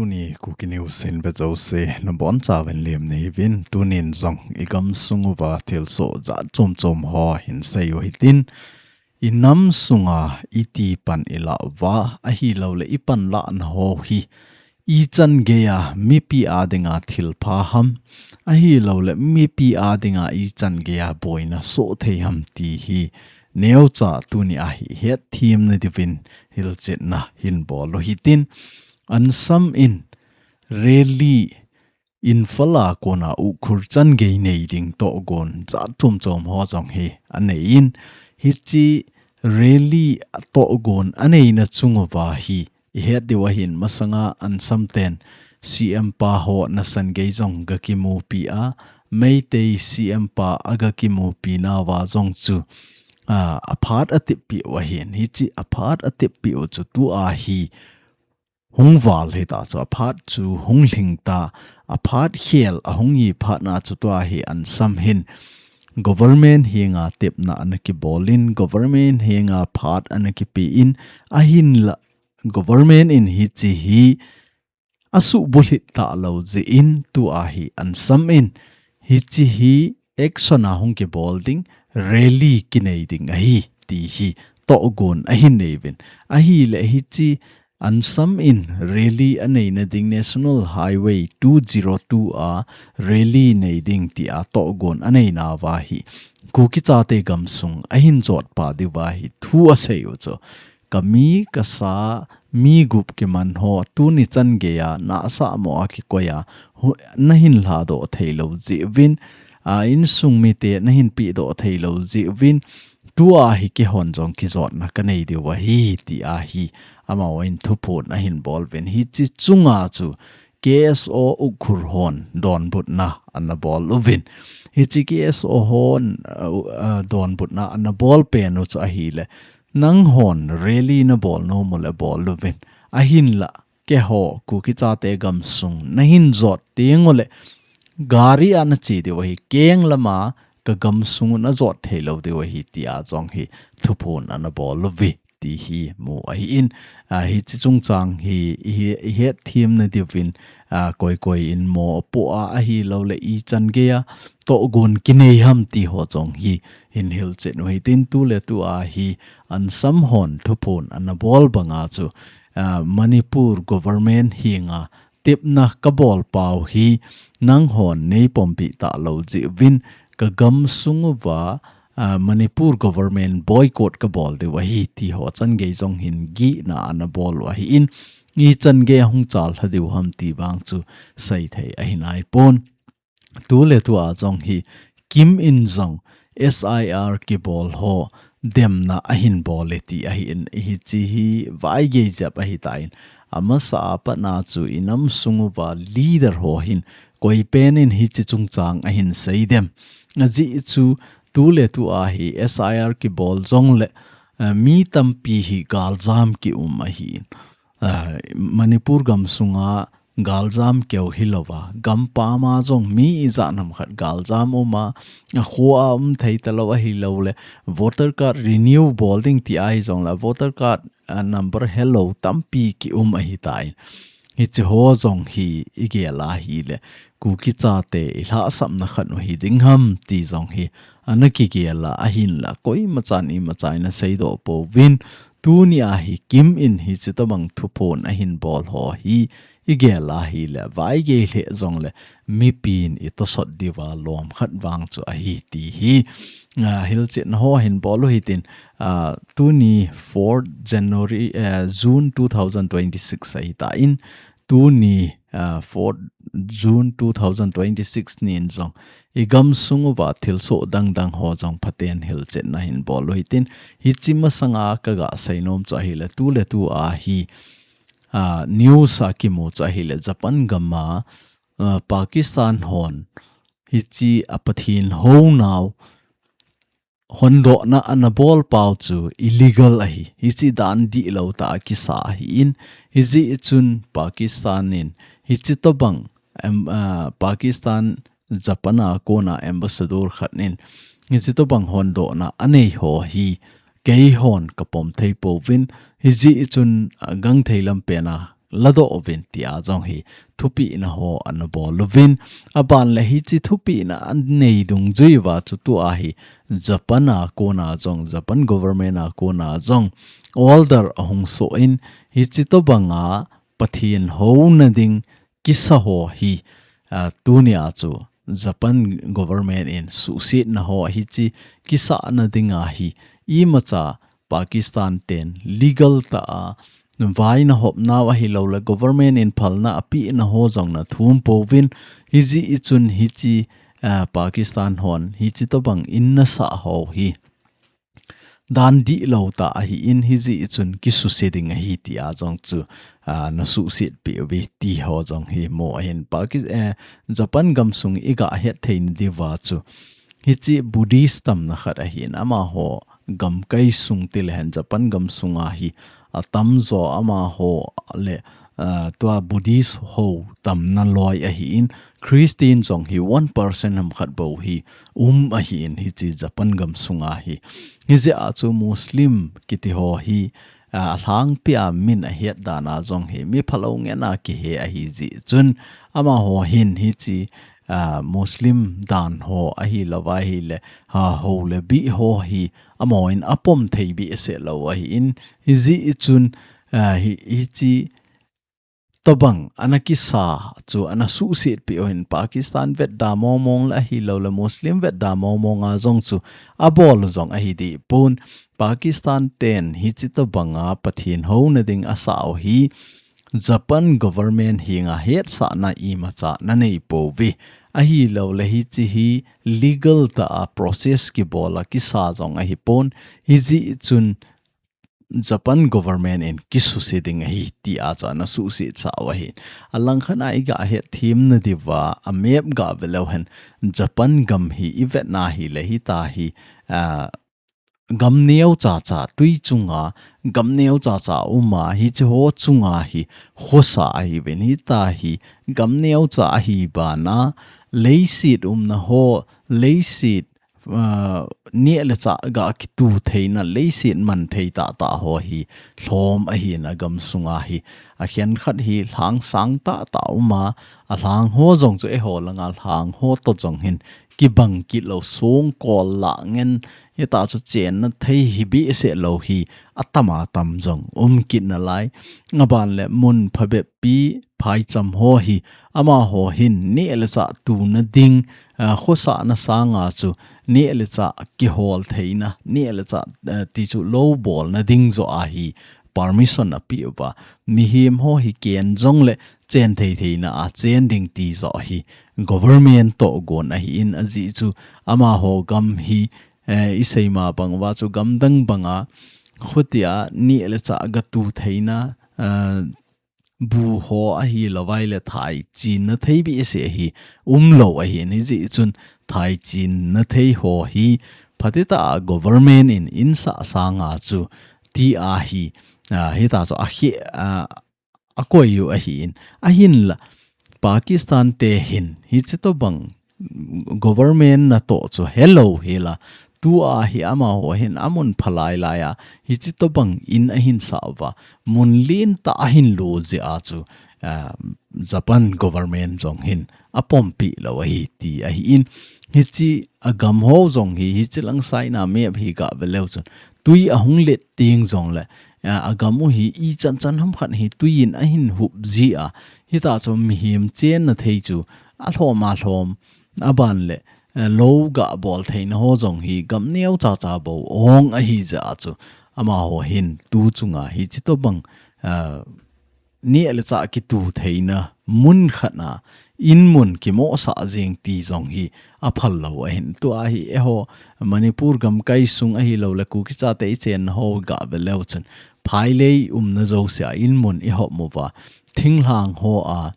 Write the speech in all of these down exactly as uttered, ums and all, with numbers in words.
Tuni Kuki News hin vejouse nabonchauvin lemna hiuvin, tunin jong igam sung uva thilsoh jat chom chom ho hinsei u hitin, inam sunga iti pan ilah uva, ahilouleh ipanlahna ho hi ichan geiya mipi a dinga thilpha ham, ahilouleh mipi a dinga ichan geiya boina soh thei ham ti hi neocha tuni a hi hetthem nadiuvin hilchetna hinbol u hitin, ansam in rally Imphal a kona Ukhrul chan gei nei ding tohgon jat chom chom ho jong hi anei in, hiche rally tohgon aneina chung uva hi ihet diu ahin, masanga ansam ten C M pa ho nasan gei jong gakimupi a, Meitei C M pa agakimupi nauva jong chu, a, aphat atep peh u ahin, hiche aphat atep peh u chu tua hi hung val hita chu, aphat chu hung lhing ta, aphat khel ahung hi phatna chu tua hi ansam hin government henga tepna ana kibol in, government henga phat ana kipe in, ahinla government in hiche hi asuhbulhit talou jeh in tua hi ansam in, hiche hi action ahung kibol ding, rally kinei ding ahi ti hi tohgon ahin nei uvin. Ahileh hiche ansam in rally aneina ding, National Highway two zero two a rally nei ding tia tohgon aneinauva hi Kuki chate gamsung ahin jotpa diuva hi thu asei u chu, kami kasa mi gup kiman ho tuni chan geiya nahsah mo a kikoi a, hu-, nahin lhadoh theilou jeh uvin, a, insung mite nahin pehdoh theilou jeh uvin, tua hi keihon jong kijotna kanei diu ahi tia hi amahon thuphon ahin bol uvin, hiche chunga chu K S O Ukhrul hon donbutna ana bol uvin. Hiche K S O hon, a, a, donbutna ana bol pen u chu ahileh, nanghon rally nabol nom uleh bol uvin, ahinla keiho Kuki chate gamsung nahin jot teng uleh gari a nache diu ahi, keng lama kagamsung u najot theilou diu ahi tia jong hi thuphon ana bol uve ti hi mu ahin, a, hiche chungchang hi, hi, ihetthem nadiuvin, a, koi koi in mo apoh a, ahilouleh ichan geiya tohgon kinei ham ti ho jong hi hin hilchen u hitin, tuletua hi ansam hon thuphon ana bol banga chu, a, Manipur government henga tepna kabol pau hi nanghon neipompi talou jeh uvin, kagamsung uva, a, Manipur government boycott kabol diu ahi ti ho chan gei jong hin gihna ana bol u ahin, ichan gei ahung chal lha diu ham ti vang chu seithei ahi naipon. Tuletua jong hi KIM in jong S I R kibol ho demna ahin bol e ti ahin, hiche hi vaigei jep ahitan, amasa a patna chu inam sung uva leader ho hin koi pen in hiche chungchang ahin seidem. Ajeh chu tuletua hi S I R kibol jongleh, eh, mi tampi hi galjam kium ahin, a, Manipur gamsunga galjam keu hilouva, gampam a jong mi ijat ham khat galjam uma, akhoa um thei talou ahilouleh voter card renew bol ding ti ahi jongleh voter card, a, number helou tampi kium ahitan, hiche ho jong hi igel a ahileh Kuki chate ilhahsamna khat u hiding ham ti jong hi ana kigel a, ahinla koimachan imachan ana seidoh pouvin, tunia hi KIM in hiche tobang thuphon ahin bol ho hi igel a ahileh vaigei lheh jongleh mipin itosot diuva lom khat vang chu ahi ti hi, a, hilchetna ho hin bol u hitin, a, tuni fourth January, eh, June two thousand twenty-six ahitan, tuni, a, fourth June two thousand twenty-six nin jong igamsung uva thilsoh dangdang ho jong phaten hilchetna hin bol u hitin, hiche masanga kaga seinom chu ahileh tuletua hi, a, news a kimu chu ahileh Japan gama, a, Pakistan hon hiche a Pathen hounau hondohna ana bol pau chu illegal ahi, hiche dan dihlou tah a kisa ahin, hijeh chun Pakistan in hiche tobang, em, a, Pakistan Japan a kona ambassador khat in hiche tobang hondohna anei ho hi keihon kapom thei pouvin, hijeh chun, a, gangthei lam pen a ladoh uvin tia jong hi thupina ho ana bol uvin. Aban le hiche thupina anei dungjui uva chu tua hi Japan a kona jong, Japan government a kona jong order ahung soh in, hiche tobanga Pathen houna ding kisa ho hi, a, tunia chu Japan government in suhsetna ho hiche kisahna dinga hi imacha Pakistan ten legal tah a vaina hopnau ahilou le government in phalna apehna ho jong na thum pouvin, hijeh chun hiche, a, Pakistan hon hiche tobang in nasah ho hi dan dihlou tah ahin, hijeh chun kisuse ding ahi tia jong chu, a, na suhset peh uve ti ho jong hi mu ahin. Pakis-, eh, Japan gamsung iga het thei nadiuva chu hiche Buddhist tamna khat ahin, amaho gamkai sung tilehen Japan gamsunga hi atamjo amaho le, a, tua Buddhist ho tamna loi ahin, Christian jong hi one percent ham khat bou hi um ahin, hiche Japan gamsunga hi. Hijeh a chu Muslim kiti ho hi, a, alhangpia min ahet dan a jong hi mi phalou ngen a kihe ahi jeh chun, amaho hin hiche, a, Muslim dan ho ahilou va ahile, a, hou le bih ho hi amahon apom thei behseh lou ahin, hijeh chun, a, hi, hiche tobang ana kisa chu ana suhset peh u hin Pakistan vetda mongmong le ahilou le Muslim vetda mongmong a jong chu abol u jong ahi deh pon. Pakistan ten hiche tobanga Pathen houna ding asah u hi Japan government henga hetsahna imacha na nei pouve. Ahilou le hiche hi legal tah a process kibol a kisa jong ahi pon. Hijeh chun Japan government in kisuse ding ahi tia chu ana suhset sah u ahi. Alangkhat a iga het them nadiuva, a map ga ve leu hen, Japan gam hi ivet na hile hitia hi, a, gam neocha cha tui chunga, gam neocha cha uma, hiche ho chunga hi khosa ahiuvin, hitia hi gam neocha ahi bana, leiset umna ho, leiset, a, neh le chah ga kitu theina, leiset man thei tahtah ho hi lhom ahin, agam sunga hi akhenkhat hi lhang sang tahtah uma, alhang ho jong chu eiho langa lhang ho toh jong hin kibang kit lou, songkol lah ngen, hitia chu chenna thei hi behseh lou hi atam atam jong um kit nalai. Aban le mun phabep pi phaicham ho hi, amaho hin neh le chah tuna ding, a, khosahna sanga chu neh le chah kihol theina, neh le chah, a, ti chu lou bolna ding joh a hi permission apeh uva. Mihem ho hi ken jongle chen thei theina a chen ding ti joh hi government toh gon ahin, ajeh chu amaho gam hi, eh, isei ma bang uva chu gamdang banga khutia neh le chah ga tu theina, a, bu ho ahilou vai le thai chinna thei behseh hi umlou ahin, hijeh chun thai chinna thei ho hi phatechan government in insah sanga chu tia hi, a, hitia chu akhe, a, akoi u ahin. Ahinla Pakistan te hin hiche tobang government natoh chu helou hela, tua hi amaho hin amun phalai lai a, hiche tobang in ahin sah uva, mun lentah ahin lo jeh a chu, a, Japan government jong hin apompi lou ahi ti ahin. Hiche agam ho jong hi, hiche lang China map hi ga ve leu chun, tui ahung let teng jongle, a, agam u hi ichan chan ham khat hi tui in ahin hup jeh a, hitia chu mihem chenna thei chu alhom alhom, aban le, eh, lou ga bol theina ho jong hi gam neocha cha bou ong ahi jeh a chu amaho hin tu chunga hiche tobang, eh, neh le chah kitu theina mun khat a in mun kimohsah jeng ti jong hi aphal lou ahin. Tua hi eiho Manipur gamkai sung ahilou le Kuki chate ichenna ho ga ve leu chun phailei umna jouse a in mun ihop uva, thinglhang ho a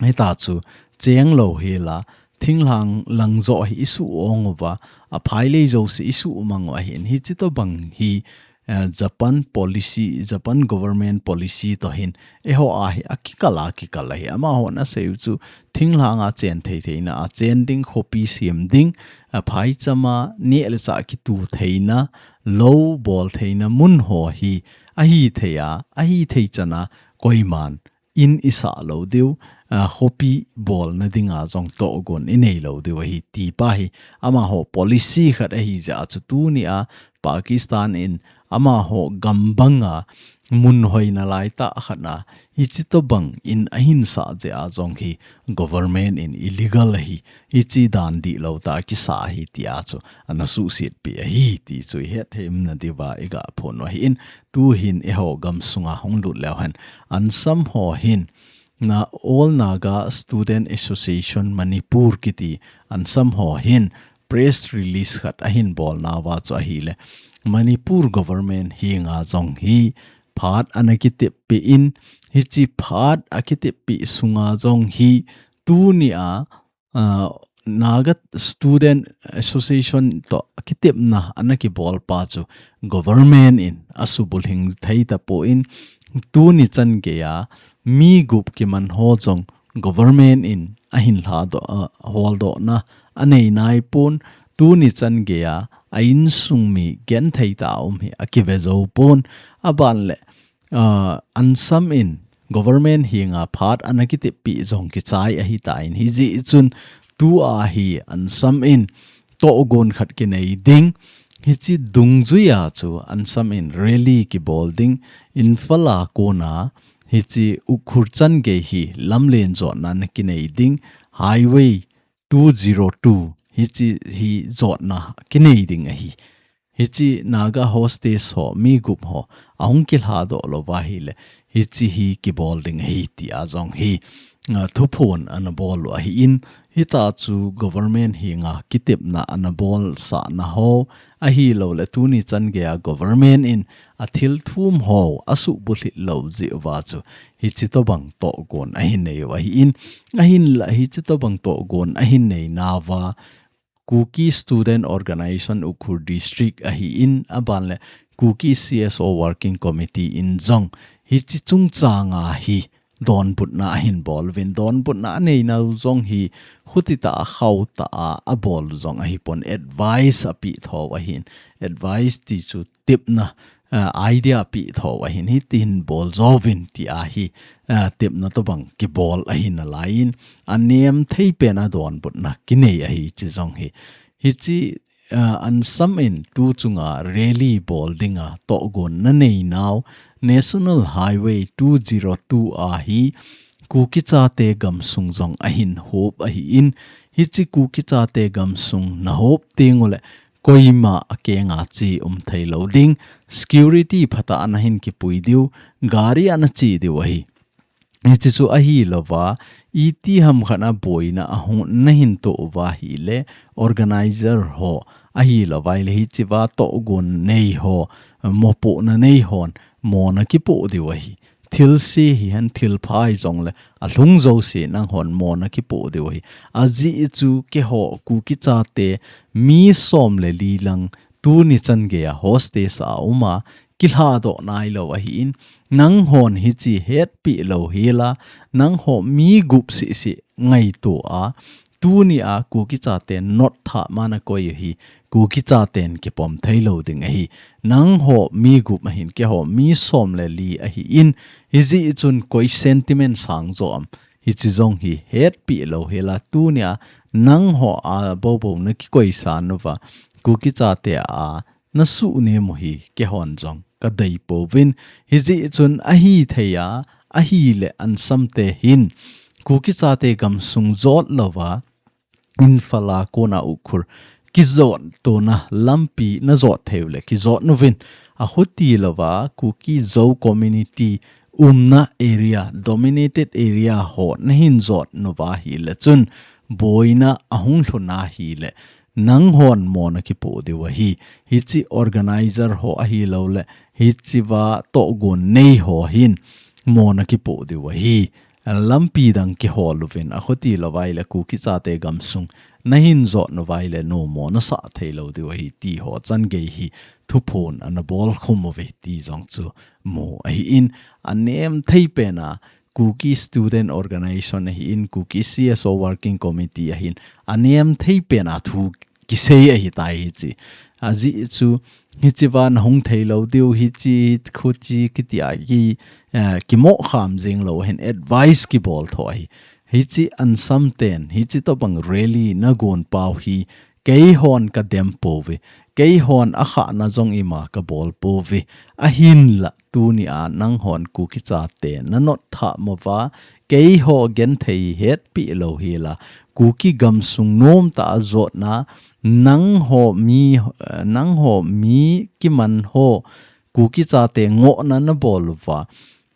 hitia chu cheng lou hela, thinglhang lang joh hi isuh ong uva, aphailei jouse isuh mang u ahin, hiche tobang hi, eh, Japan policy, Japan government policy toh hin, eiho a hi akikal a, akikal ahi. Amahon asei u chu thinglhang a chen thei theina a chen ding, khopi sem ding, aphaicham a neh le chah kitu theina, lou bol theina mun ho hi ahithei a, ahithei chan a koiman in isah lou diu, a, khopi bolna dinga jong tohgon inei lou diu ahi ti pa hi amaho policy khat ahi jeh a chu tuni a Pakistan in amaho gam banga mun hoina lai tah khat a hichi tobang in ahin sah jeh a jong hi government in illegal ahi, hichi dan dihlou tah kisa ahi ti a chu ana suhset pi ahi ti chu ihet thei umna diuva iga phon u ahi in, tu hin eiho gam sunga hung lut leu hen ANSAM ho hin na All Naga Student Association Manipur kiti ANSAM ho hin press release khat ahin bol nauva chu ahile Manipur government henga jong hi phat ana kitep pi in, hichi phat akitep pi sunga jong hi tuni a, a, Naga Student Association toh kitepna ana kibol pa chu government in asubulhing thei tapon tuni chan geiya mi gup kiman ho jong government in ahin lhadoh, a, holdohna anei naipon tuni chan geiya a insung mi genthei tah a um hi akive jou pon aban le, a, ANSAM in government henga phat ana kitep pi jong kichai ahitan hijeh chun tua hi ANSAM in tohgon khat kinei ding, hichi dungjuia chu ANSAM in rally kibol ding, Imphal a kona hichi Ukhrul chan gei hi lamlen jotna ana kinei ding, Highway two zero two hichi hi jotna kinei ding ahi. Hichi Naga hostage ho, mi gup ho ahung kilhadoh louva ahile hichi hi kibol ding ahi ti a jong hi, a, thuphon ana bol u ahi in, hita chu government henga kitepna ana bolsah na ho ahilou le tuni chan geiya government in athil thum ho asuhbulhit lou jeh uva chu hichi tobang tohgon ahin nei u ahi in, ahinla hichi tobang tohgon ahin nei nauva Kuki Student Organization Ukhrul District ahi in aban le Kuki C S O Working Committee in jong hichi chungchanga hi donbutna ahin bol uvin, donbutna anei nau jong hi khuti tah a khau tah a abol jong ahipon advice api tho ahin, advice ti chu tepna, a, idea api tho ahin hitin bol jouvin ti ahi, a, tepna tobang kibol ahin alai in anem thei pen a donbutna kinei ahi chi jong hi. Hichi, a, ANSAM in tu chunga rally bol dinga tohgon na nei nau National Highway two zero two a hi Kuki chate gamsung jong ahin hop ahi in, hichi Kuki chate gamsung na hop teng ule koima akenga che um thei lou ding, security phatah a nahin kipui diu, gari ana che diu ahi. Hichi chu ahilouva, iti ham khat a boina ahung nahin to uva ahile, organizer ho ahilouva ahile hichiva tohgon nei ho, mopohna nei hon mona kipoh diu ahi. Thilse hihen thilpha hijongle alhung jouse nanghon mona kipoh diu ahi. Ajeh chu keiho Kuki chate mi som le li lang tuni chan geiya hostage a uma kilhadoh nailou ahi in, nanghon hichi hetpi lou hela, nangho mi gup sisi ngaito a, tuni a Kuki chate not thah mana koi hi Kuki chaten kipom thei lou ding ahi. Nangho mi gup ahin keiho mi som le li ahi in, hijeh chun koi sentiment sang jo am. Hichi jong hi hetpi lou hela tuni a nangho a bobo na kikoisa nuva Kuki chate a na suhnem u hi keihon jong ka dei pouvin. Hijeh chun ahi thei a, ahile ansamte hin Kuki chate gamsung jot louva, Imphal a kona Ukhrul kijot tona lampi na jot thei u le kijot nuvin. Ahuti louva Kuki Zo community umna area, dominated area ho na hin jot nuva hile chun boina ahung lhun ahile nanghon mona kipoh diu ahi. Hichi organizer ho ahilouleh hichiva tohgon nei ho hin mona kipoh diu ahi. Lampi dang kihol uvin, ahuti louva ahile Kuki chate gamsung na hin jot nuva ahile nomo na sah thei lou diu ahi ti ho chan gei hi thuphon ana bol khum uve ti jong chu mu ahi in, anem thei pen a Kuki Student Organization ahi in, Kuki C S O Working Committee ahi in, anem thei pen a thu kisei ahi tai hichi. Ajeh chu hichi vang hung thei lou diu, hichi khuchi kiti a ki, eh, kimoh kham jing lou hin advice kibol tho ahi. Hichi ansam ten, hichi tobang rally na gon pau hi, keihon ka dem pouve, keihon akhahna jong ima ka bol pouve, ahinla tuni a nanghon Kuki chate na notthah mova, keiho genthei hetpi lou hila, Kuki gamsung nom tah a jotna, nangho mi, eh, nangho mi kiman ho, Kuki chate ngohna na bol uva.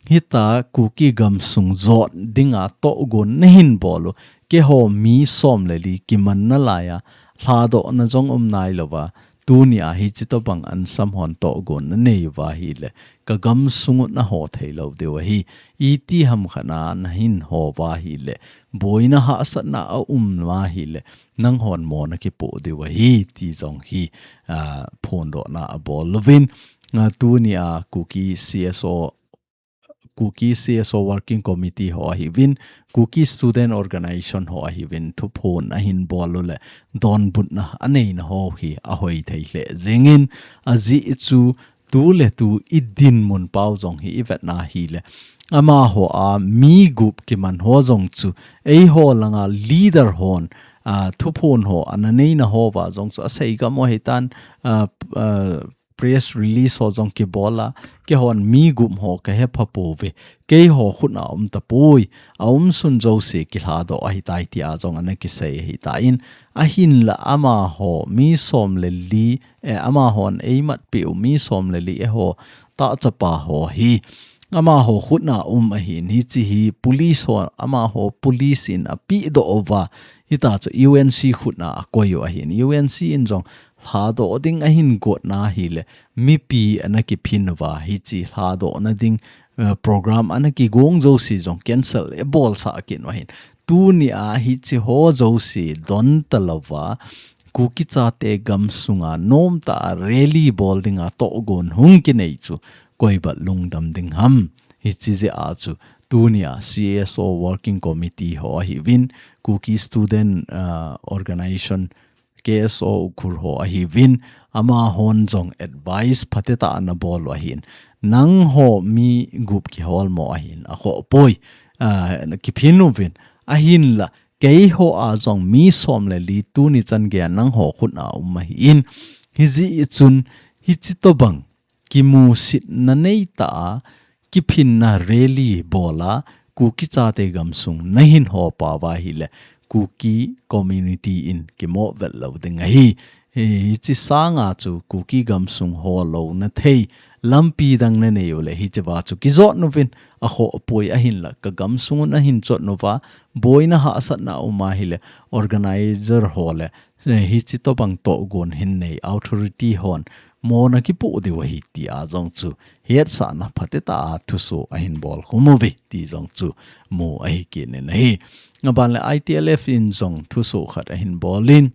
Hita Kuki gamsung jot dinga tohgon na hin bol u. Keiho mi som le li kiman nalai a, lhadohna jong um nai louva. Tuni a hichi tobang ansam hon tohgon na nei uva ahile, ka gamsung u na ho thei lou diu ahi. Iti ham khat na na hin ho uva ahile, boina hahsatna a um uva ahile, nanghon mo na kipoh diu ahi, ti jong hi, ah, phondohna abol uvin. Ah, tuni a Kuki C S O, Kuki C S O Working Committee ho ahiuvin, Kuki Student Organization ho ahiuvin, thuphon ahin bol u le, donbutna aneina ho hi ahoi thei lheh jingin, ajeh chu tu le tu i dinmun pau jong hi i vetna ahile, amaho a mi gup kiman ho jong chu, eiho langa leader hon, ah, thuphon ho ana neina ho uva jong chu, asei gam u ahitan, ah, ah, press release ho jong kibol a, keihon mi gup ho ka hepha pouve, keiho khut a um tapoi, a um sun jouse kilhadoh ahitai tia jong ana kisei ahitan, ahinla amaho mi som le li, eh, amahon eimatpeh u mi som le li eiho tahchapa ho hi, amaho khut a um ahin, hichi hi police ho, amaho police in apehdoh uva, hita chu U N C khut a akoi u ahin, U N C in jong lhadoh ding ahin gotna ahile, mipi ana kiphin uva, hichi lhadohna ding, eh, program ana kigong jouse jong cancel eibolsah kit u ahin. Tuni a hichi ho jouse don talouva, Kuki chate gamsunga nom tah a rally bol dinga tohgon hung kinei chu, koi bat lungdam ding ham. Hichi jeh a chu, tuni a C S O Working Committee ho ahiuvin, Kuki Student, ah, Organization, K S O Ukhrul ho ahiuvin, amahon jong advice phatecha ana bol u ahin. Nangho mi gup kiholmo ahin, akhoh poi, ah, kiphin uvin, ahinla, keiho a jong mi som le li tuni chan geiya nangho khut a um ahin. Hijeh chun, hichi tobang kimusitna neitah a, kiphinna rally bol a, Kuki chate gamsung na hin ho pau va ahile, Kuki community in kimoh vet lou ding ahi. Hichi sanga chu Kuki gamsung ho louna thei lampi dang na nei u le, hichi va chu kijot uvin, akhoh poi, ahinla ka gamsung u na hin chot uva, boina hahsatna um ahile, organizer ho le, eh, hichi tobang tohgon hin nei authority hon mo na kipoh diu ahi tia jong chu hetsahna phatecha a thusoh ahin bol khum uve ti jong chu mu ahi kit in ahi. Aban le I T L F in jong thusoh khat ahin bol in,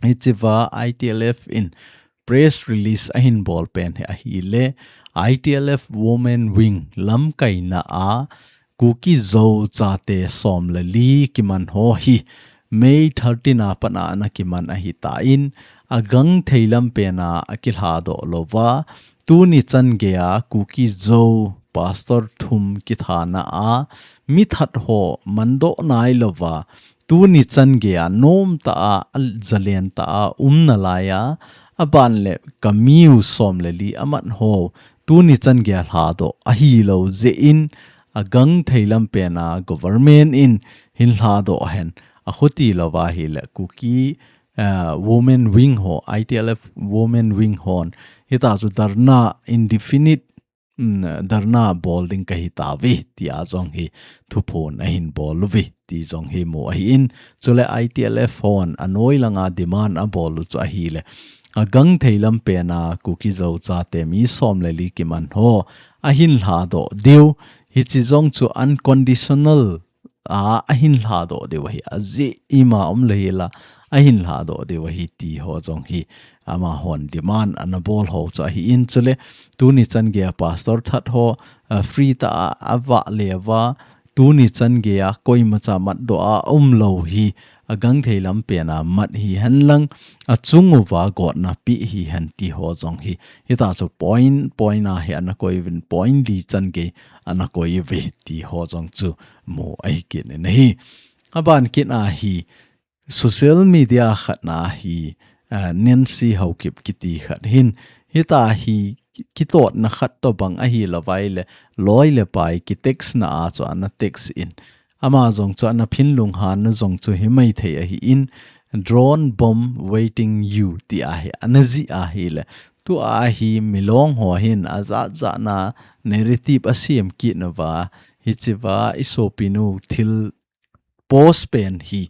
hichi va I T L F in press release ahin bol pen hi ahile, I T L F Women Wing lamkaina a Kuki Zo chate som le li kiman ho hi May thirteen a pat a ana kiman ahitan, agangthei lam pen a akilhadoh louva, tuni chan geiya Kuki Zo pastor thum kithana a mi that ho mandoh nai louva, tuni chan geiya nom tah a, a zalen tah a um nalai a, aban le ka miu som le li amat ho, tuni chan geiya lhadoh ahilou jeh in, agangthei lam pen a government in hin lhadoh hen, akhuti louva ahile Kuki, ah, Women Wing ho, I T L F Women Wing hon, hita chu dharna indefinite, um, dharna bol ding kahi tauve, tia jong hi thuphon ahin bol uve, ti jong hi mu ahin, chule I T L F hon anoi langa demand abol u chu ahile, agangthei lam pen a Kuki Zo chate mi som le li kiman ho ahin lhadoh diu, hichi jong chu unconditional a, ahin lhadoh diu ahi, ajeh ima um le hila, ahin lhadoh diu ahi ti ho jong hi, amahon demand ana bol ho chu ahin, chule tuni chan geiya pastor that ho, a, free tah a, avah le uva, tuni chan geiya koimacha matdoh a um lou hi, agangthei lampen a mat hihen lang, achung uva gotna pe hihen ti ho jong hi. Hita chu point, point a hi ana koi uvin, point li chan gei ana koi uve ti ho jong chu mu ahi kit in ahi. Aban kit a hi, social media khat na hi, ah, Nancy Haokip kiti khat hin, hita hi kitotna khat tobang ahi lou vai le, loi le pai ki text na a chu ana text in. Ama jong chu ana phin lunghanna jong chu hi maithei ahi in, "Drone bomb waiting you," ti a hi, ana jih a hi le. Tu a hi milong ho hin ajat jat na narrative asem kit nauva, hichea i sopinu thil post pen hi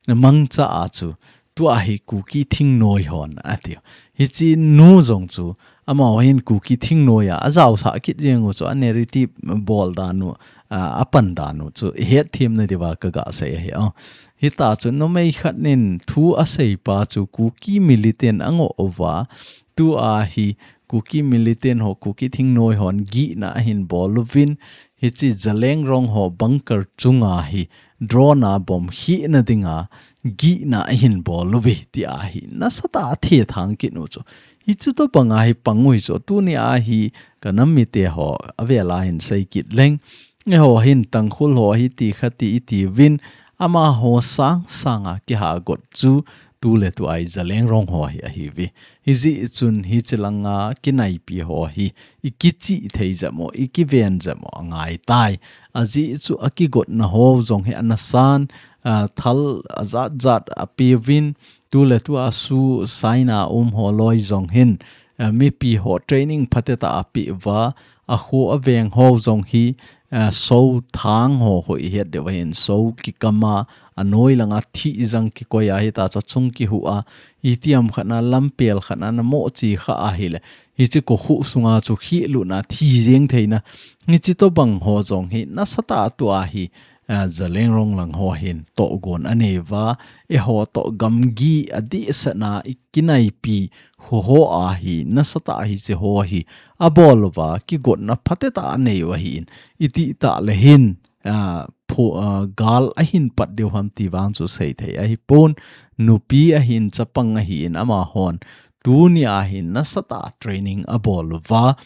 mangcha a chu, tu a hi Kuki thingnoi hon ati. Hichi nu jong chu, amaho hin Kuki thingnoi a, ajaosah kit jeng u chu, a narrative bol dan u, a, apan dan u chu, i hetthem na diuva ka ga sei ahi. Oh. Hita chu numei khat nin thu asei pa chu Kuki militant angoh uva, tu a hi Kuki militant ho, Kuki thingnoi hon gihna ahin bol uvin, hichi Zeliangrong ho bunker chunga hi drone a bomb khehna dinga gihna ahin bol uve ti a hi nasatah a thethang kit u chu. Hichi tobang a hi pang u hi chu, tuni a hi ka nam mite ho avel a hin sei kit leng. Eiho hin Tangkhul ho hi ti kha ti i ti uvin, amaho sang sang a kiha got chu tu le tu a i Zeliangrong ho hi ahi uve. Hijeh chun hichi langa kinaipi ho hi i kichih thei jep mo, i kiven jep mo angai tai. Ajeh chu a kigotna ho jong hi ana san, a, thal ajat jat ape uvin, tu le tu a su saina um ho loi jong hin, a, mipi ho training phatecha ape uva, a kho a veng ho jong hi, a, so thang ho, ho i het diu ahin, so kikam a, a noi langa thih jang kikoi a, hita chu chung kihu a, itiham khat na, lampel khat na, na mo chi kha a hi le. Hichi kokhuh sunga chu khehlut na, thi jeng theina. Hichi tobang ho jong hi nasatah a tu a hi, a, Zeliangrong lang ho hin tohgon anei uva, eiho toh gamgi a dehset na i kinaipi ho ho a hi, nasatah a hichi ho hi abol uva, kigotna phatecha anei u ahi in, itih tah le hin, a, pho-, a, gal ahin pat diu ham ti vang chu sei thei ahi pon, nupi ahin, chapang ahi in, amahon tuni a hin nasatah a training abol uva,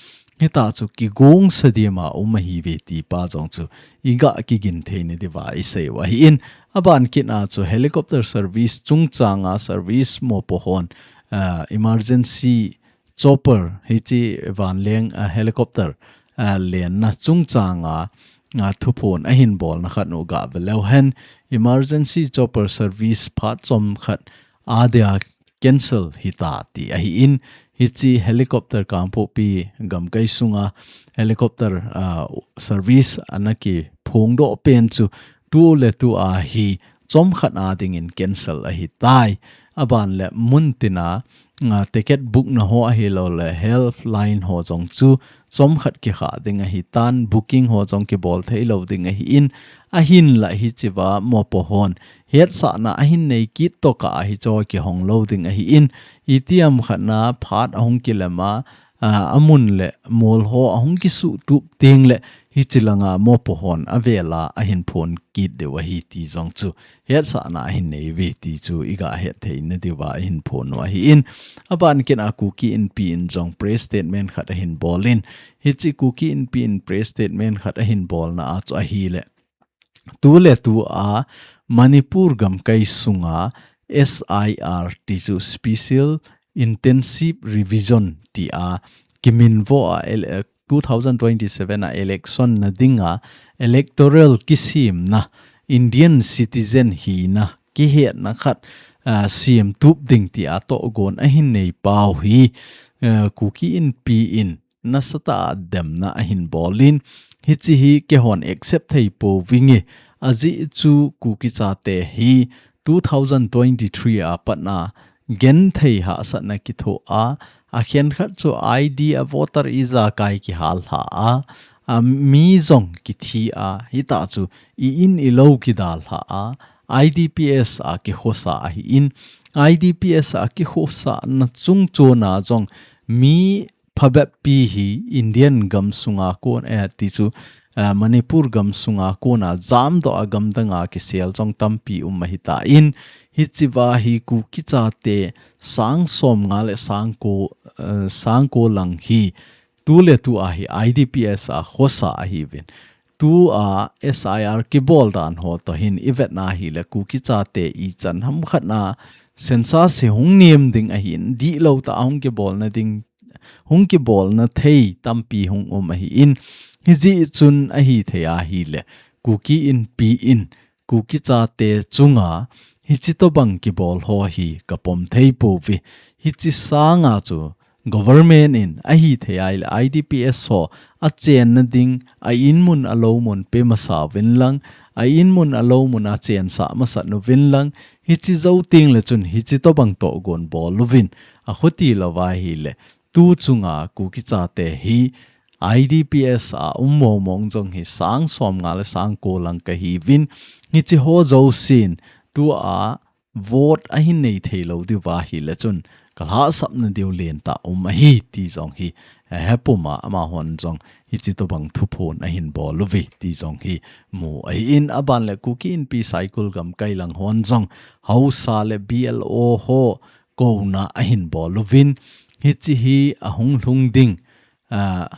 hita chu kigong sa diam a um ahi uve ti pa jong chu i ga kigin thei na diuva i sei u ahi in, aban kit a chu helicopter service chungchang a service mopo hon, a, emergency chopper, hichi vanleng, a, helicopter, a, lenna chungchang a, a, thuphon ahin bolna khat u ga ve leu hen, emergency chopper service phat chomkhat a dia cancel hita ti ahi in, hichi helicopter Kangpokpi gamkai sunga helicopter, a, service ana kiphongdoh pen chu tu le tu a hi chomkhat a dingin cancel ahi tai. Aban le mun tina, a, ticket book na ho ahilou le helpline ho jong chu chomkhat kikha ding ahi tan, booking ho jong kibol thei lou ding ahi in, ahinla hichea mopo hon hetsahna ahin nei kit tokah a hicho kihong lou ding ahi in, itiham khat na phat ahung kilem a, a, amun le mol ho ahung kisuhtup teng le hichi langa mopo hon avel a ahin phon kit diu ahi ti jong chu hetsahna ahin nei uve ti chu i ga het thei na diuva ahin phon u ahi in, aban kit a Kuki Inpi in jong press statement khat ahin bol in, hichi Kuki Inpi in press statement khat ahin bolna a chu ahi le, tu le tu a Manipur gamkai sunga S I R ti chu Special Intensive Revision ti a kiminvo a ele-, two thousand twenty-seven a election na dinga electoral kisemna, Indian citizen hina kihetna khat, a, semtup ding ti a tohgon ahin nei pau hi, a, Kuki Inpi in nasatah a demna ahin bol in, hichi hi keihon accept thei pouvinge, ajeh chu Kuki chate hi two thousand twenty-three a pat a genthei hahsatna kithoh a, akhenkhat chu I D a voter ijakai kihal lha a, a mi jong kithi a, hita chu i in i lou kidal lha a, I D P S a kikhosa ahi in, I D P S a kikhosana chungchon a jong mi phabep pi hi Indian gam sunga kon, eh, ti chu, eh, Manipur gam sunga kona jamdoh a gamdanga kisel jong tampi um ahitan, hichea hi Kuki chate sang somnga le sang ko, eh, sang ko lang hi tuletu a hi I D P S a khosa ahiuvin. Tua S I R kibol dan ho toh hin ivetna hile Kuki chate ichan hamkhat na census hi hung nem ding ahin, dihlou tah a hung kibolna ding, hung kibolna thei tampi hung um ahin, hijeh chun ahithei ahile Kuki Inpi in Kuki chate chunga hiche tobang kibol ho hi kapom thei pouve. Hiche sanga chu government in ahithei ahile I D P S ho achenna ding, a inmun a loumun pe masa uvin lang, a inmun a loumun a chensah masat uvin lang, hiche jou tengle chun hiche tobang tohgon bol uvin, akhuti louva ahile tu chunga Kuki chate hi I D P S a um mongmong jong hi sang somnga le sang ko lang kahiuvin, hiche ho jousen tua vote ahin nei thei lou diuva ahile chun kalhahsapna diu lentah um ahi ti jong hi, eh, hepuma amahon jong hiche tobang thuphon ahin bol uve ti jong hi mu ahin, aban le Kuki Inpi Saikul gamkai lang hon jong haosa le B L O ho kouna ahin bol uvin, hiche hi ahung lhung ding, ah,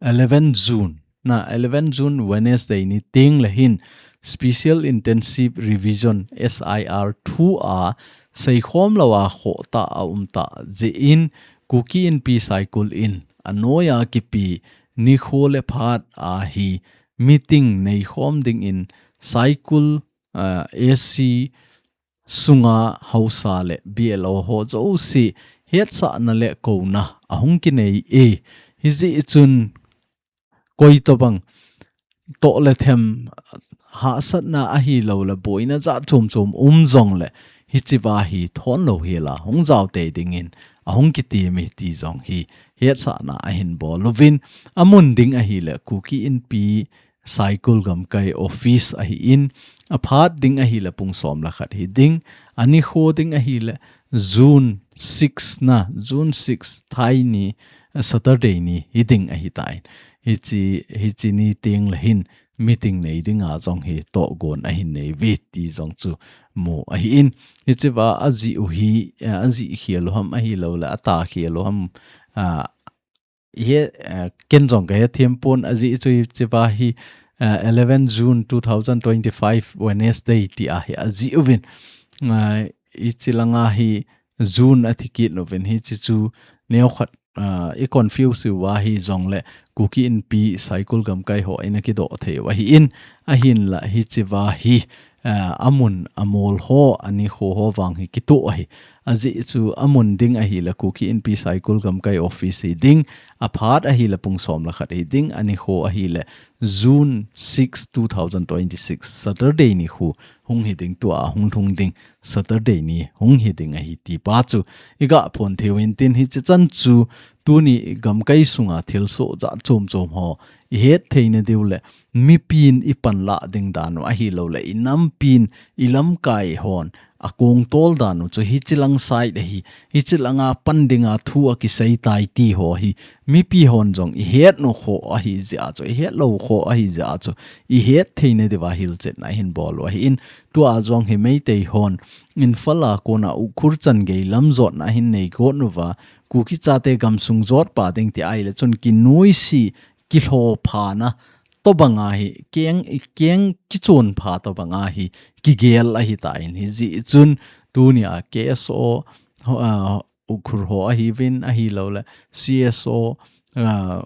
eleven June, na eleven June Wednesday ni tengle hin Special Intensive Revision, S I R, thu a seikhom louva khoh tah a um tah jeh in Kuki Inpi Saikul in anoiya kipe nikho le phat a hi meeting neikhom dingin Saikul, ah, A C sunga haosa le B L O ho jouse hetsahna le kouna ahung kinei e. Hijeh chun koi tobang toh le them, hahsatna ahilou le boina jat chom chom um jongle hichea hi thon louhel a hung jao tei dingin ahung kitiem e ti jong hi hetsahna ahin bol uvin, amun ding ahile Kuki Inpi Saikul gamkai office ahin, aphat ding ahile pung som le khat hiding, anikho ding ahile June six na, June six, Thai ni, eh, Saturday ni hiding ahitan. Hiche, hiche ni tengle hin meeting nei dinga jong hi tohgon ahin nei uve ti jong chu mu ahin. Hichea ajih u hi, eh, ajih khel u ham ahilou le, atah khel u ham, ah, he, eh, ken jong kahethem pon, ajih chu hichea hi, eh, eleven June two thousand twenty-five Wednesday ti a hi ajih uvin. Ah, hiche langa hi June ati kit uvin, hiche chu neokhat, ah, i confuse uva hijongle Kuki Inpi Saikul gamkai ho in akidoh thei u ahin, ahinla hichea hi, ah, amun amol ho, anikho ho vang hi kitoh ahi. Ajeh chu amun ding ahile Kuki Inpi Saikul gamkai office hiding, aphat ahile pung som le khat hiding, anikho ahile June six, two thousand twenty-six, Saturday nikho hung hiding, tua hung lhung ding Saturday ni hung hiding ahi ti pa chu iga phon thei uvin tin, hiche chan chu tuni gamkai sunga thilsoh jat chom chom ho ihet theina diu le mipin ipanlah ding dan u ahilou le inampin ilamkai hon akong tol dan u chu hiche lang side ahi, hiche langa pan dinga thu akisei tai ti ho hi mipi hon jong ihet nokho ahi jeh a chu, ihet lou kho ahi jeh a chu, ihet theina diuva hilchetna ahin bol u ahin, tua jong hi Meitei hon Imphal a kona Ukhrul chan gei lam jotna ahin nei got uva, Kuki chate gamsung jotpa ding ti ahile chun kinuisi, kilhophana tobanga hi, keng, keng kichonpha tobanga hi kigel ahitan, hijeh chun tunia K S O ho, ah, Ukhrul ho ahiuvin, ahilou le C S O, ah,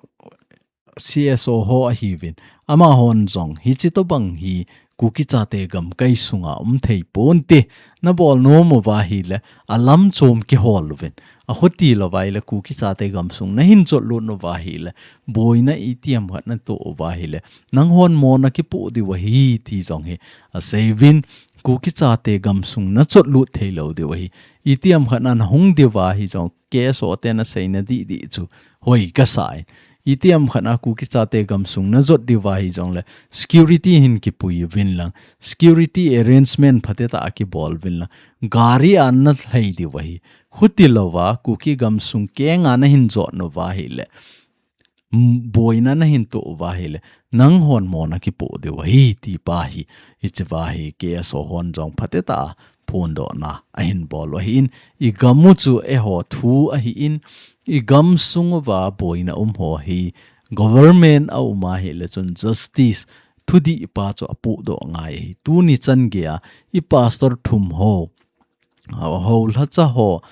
C S O ho ahiuvin, amahon jong hiche tobang hi Kuki chate gamkai sunga um thei ponte, nabol nom uva ahile alam chom kihol uvin, akhuti louva ahile Kuki chate gamsung nahin jotlut uva ahile, boina itiham khat natoh uva ahile, nanghon mo nakipoh diu ahi ti jong hi asei uvin, Kuki chate gamsung najotlut thei lou diu ahi. Itiham khat na nahung diuva ahi jong, K S O ten aseina dihdih chu hoi kasa e. Itiham khat na Kuki chate gamsung najot diuva ahi jongle, security hin kipui uvin lang, security arrangement phatecha kibol uvin lang, gari a nalhai diu ahi. Khuti louva Kuki gamsung kenga nahin jot uva ahile, boina nahin toh uva ahile, nanghon mo nakipoh diu ahi, ti pa hi, hiche va hi K S O hon jong phatecha phondohna ahin bol u ahin, igam u chu eiho thu ahin, igam sung uva boina um ho hi, government a um ahile chun justice thudih pa chu apohdoh ngai ahi. Tuni chan geiya, i pastor thum ho, ho lhacha ho,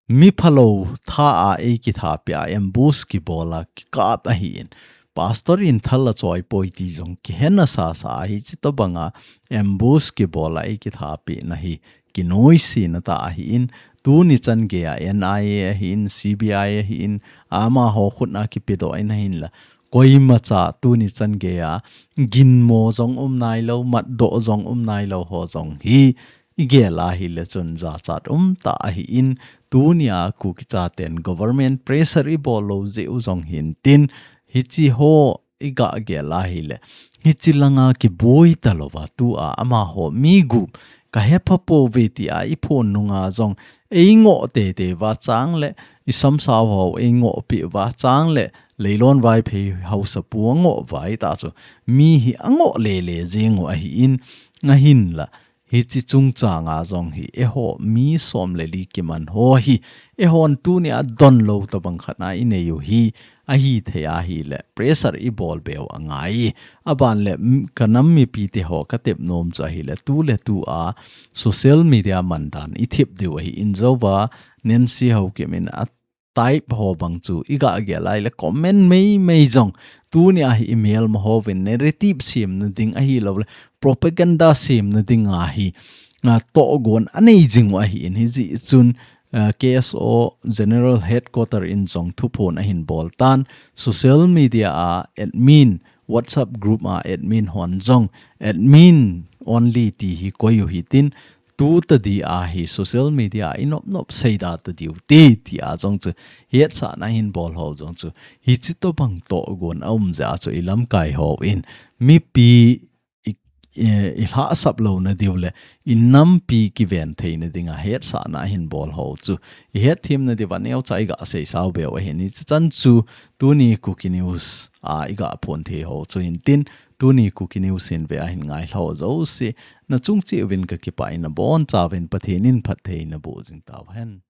mi phalou tha a eikithapeh a, ambush kibol a kikap ahin. Pastor in thal achoi poi ti jong kihe nasa sa ahi, hitobanga ambush kibol a eikithapeh na hi kinoise na tah ahin, tuni chan geiya N I A ahin, C B I ahin, amaho khut a kipedoh in ahinla, koimacha tuni chan geiya ginmo jong um nailou, matdoh jong um nailou ho jong hi, igel ahile chun jachat umtah ahin, tunia Kuki chaten government pressure ibol lou jeh u jong hintin, hiche ho iga gel ahile, hiche langa kiboi talouva tua amaho mi gup kahepha pouve tia iphon nunga jong, eingoh teitei uva chang le, isamsao ho eingohpeh uva chang le, Leilon Vaiphei haosapu angoh uva ahita chu, mi hi angoh lele jeng u ahin, ahinla, hiche chungchanga jong hi, eiho mi som le li kiman ho hi, eihon tunia donlou tobang khat a inei u hi, ahithei ahile, pressure ibol beu angai. Aban le, m-, kanam mipite ho katep nom chu ahile, tuletua social media mandan ithep diu ahin, jouva Nancy Haokip in a type ho bang chu iga gel ahile, comment meimei jong, tunia hi imelma hovin narrative semna ding ahilouleh propaganda semna dinga hi, a, tohgon anei jing u ahin, hijeh chun, a, K S O General Headquarter in jong thuphon ahin bol tan, social media a admin, WhatsApp group a admin hon jong, admin only ti hi koi u hitin, tu tadi a hi social media a inopnop seida tadiu ti, tia jong chu hetsahna ahin bol ho jong chu, hiche tobang tohgon aum jeh a chu ilamkai hon, mipi i, i, ilhahsap louna diu le, inampi kiven theina dinga hetsahna ahin bol ho chu, ihetthemna diuva neocha iga seisao beu ahin, hiche chan chu tuni Kuki News a iga phon thei ho chu hintin, tuni Kuki News hin ve ahin ngailhah jouse, nachung cheh uvin kakipah in, nabonchauvin Pathen in phatthei naboh jing tauhen.